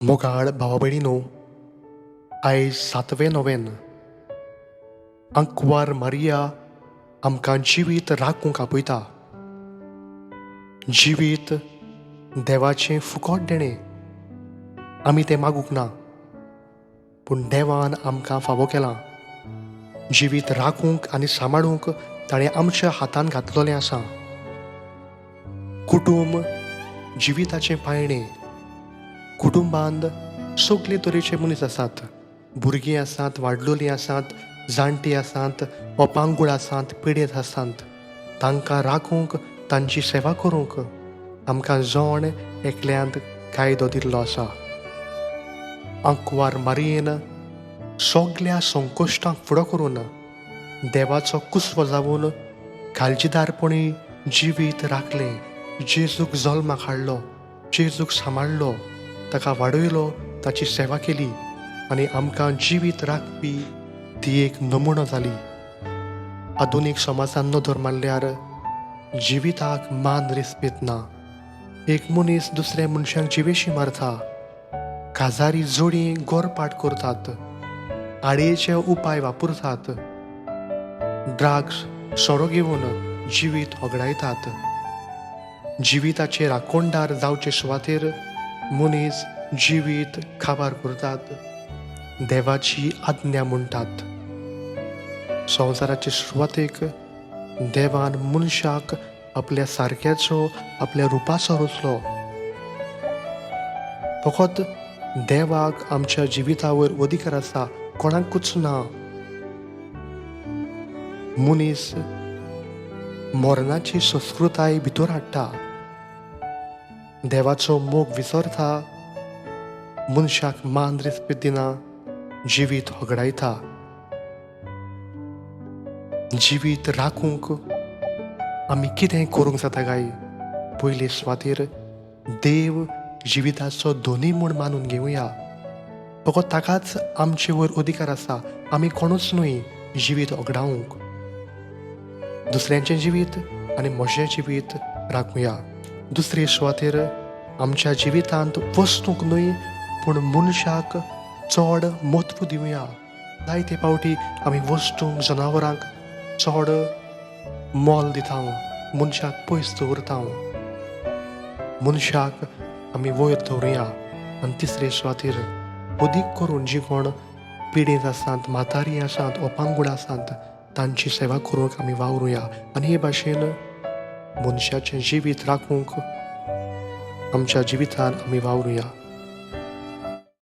मोगाळ भावा भयणीनो, आयज सातवें नोवेन. आंकवार मारिया आमकां जिवीत राखूंक आपयता. जिवीत देवाचें फुकट देणें, आमी तें मागूंक ना, पूण देवान आमकां फावो केलां. जिवीत राखूंक आनी सांबाळूंक ताणें आमच्या हातान घातलेलें आसा. कुटूंब जिविताचें पायणें. कुटुंबांत सगळे तरेचे मनीस आसात. भुरगीं आसात, वाडलोलीं आसात, जाणटीं आसात, अपांगूळ आसात, पिडेस्त आसात. तांकां राखूंक, तांची सेवा करूंक आमकां जण एकल्यांत कायदो दिल्लो आसा. आंकवार मारयेन सगल्या संकश्टांक फुडो करून देवाचो कुसवो जावन काळजीदारपणी जिवीत राखलें. जेजूक जल्माक हाडलो, जेजूक सांबाळ्ळो, ताका वाडयलो, ताची सेवा केली आनी आमकां जिवीत राखपी ती एक नमुनो जाली. आधुनीक समाजान नदर मारल्यार जिविताक मान रेस्पेत ना. एक मनीस दुसऱ्या मनशाक जिवेशी मारता. काजारी जोडी गोरपाट करतात, आडयेचे उपाय वापरतात, ड्रग्स सोरो घेवन जिवीत होगडायतात. जिविताचे राखणदार जावचे सुवातेर मनीस जिवीत काबार करतात, देवाची आज्ञा म्हणटात. संवसाराचे सुरवातेक देवान मनशाक आपल्या सारक्याचो, आपल्या रुपाचो रचलो. फकत देवाक आमच्या जिवितावयर अधिकार आसा, कोणाकूच ना. मनीस मरणाची संस्कृताय भितर हाडटा, देवाचो मोग विसरता, मनशाक मान रेस्पेद दिना, जिवीत होगडायता. जिवीत राखूंक आमी कितें करूंक जाता काय? पयले सुवातेर देव जिविताचो धनी म्हूण मानून घेवया. फकत ताकाच आमचे वयर अधिकार आसा, आमी कोणूच न्हय जिवीत होगडावंक. दुसऱ्यांचें जिवीत आनी म्हजें जिवीत राखुया. दुसरे सुवातेर आमच्या जिवितांत वस्तूंक न्हय पूण मनशाक चड म्हत्व दिवया. जायते फावटी आमी वस्तूंक, जनावरांक चड मोल दिता, मनशाक पयस दवरता. मनशाक आमी वयर दवरुया. आनी तिसरे सुवातेर अदीक करून जी कोण पिडेस्त आसात, म्हातारी आसात, अपांगूळ आसात, तांची सेवा करूंक आमी वावरुया. आनी हे भाशेन मनशाचें जिवीत राखूंक आमच्या जिवितान आमी वावरुया.